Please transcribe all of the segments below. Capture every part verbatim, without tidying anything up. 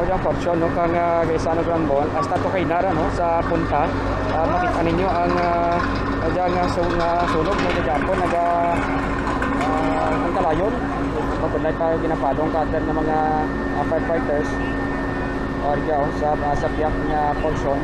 Dyang portion, no, kang, ah, Gaisano Grand Mall, hasta to kay nara, no, sa punta. Ah, makita ninyo ang, ah, dyang, ah, su-, nga sunog, no, gihapon, naga, ah, ang kalayo. Mabudlay pa ginapalong kater nga mga, ah, firefighters. O, dya, o, sa, ah, sa piyak nga portion.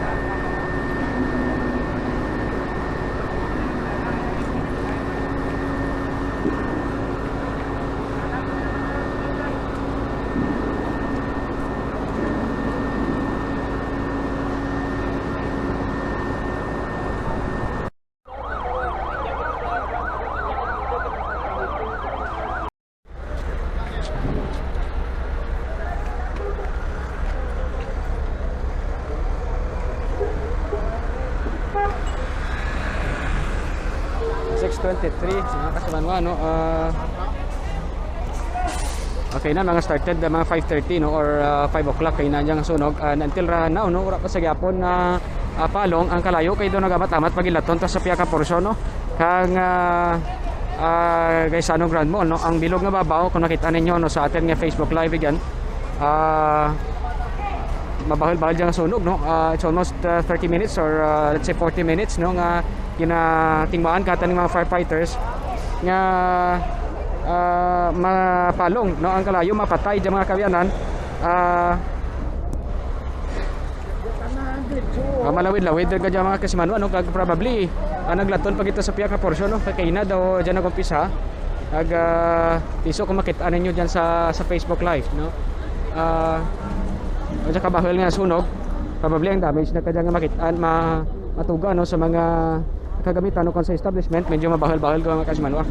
Six twenty-three, mga kasimanwa, no? Ah, okay na, mga started, ah, mga five thirty, no? Or, ah, five o'clock, kay na dyang sunog. Ah, until ra now, no? Wara pa sa gihapon na, ah, palong ang kalayo, kay daw nagamat-amat pa gid laton ta sa piyak nga portion, no? Kang, ah, ah, Gaisano Grand Mall, no? Ang bilog nga babaw, kung makita ninyo, no, sa atun nga Facebook Live, again, ah, mabahul-bahul dyang sunog, no? Ah, it's almost, ah, thirty minutes or, ah, let's say forty minutes, no, nga ginatingmaan kater nga mga firefighters nga, ah, mapalong, no, ang kalayo, mapatay dyang mga kaabyanan. Ah, ah, malawid-lawid run kadya, mga kasimanwa, no, kag probably, ah, naglaton pa gid ta sa piyak nga portion, no, kay kaina daw dyan nag-umpisa. Ag, ah, piso kung makita ninyo dyan sa, sa Facebook Live, no? Ah, ang kabahul nga sunog, probably ang damage na kadya nga makita, ma-, matuga, no, sa mga kagamitan, no, kung sa establishment, medyo mabahul-bahul ko, mga kasimanwa.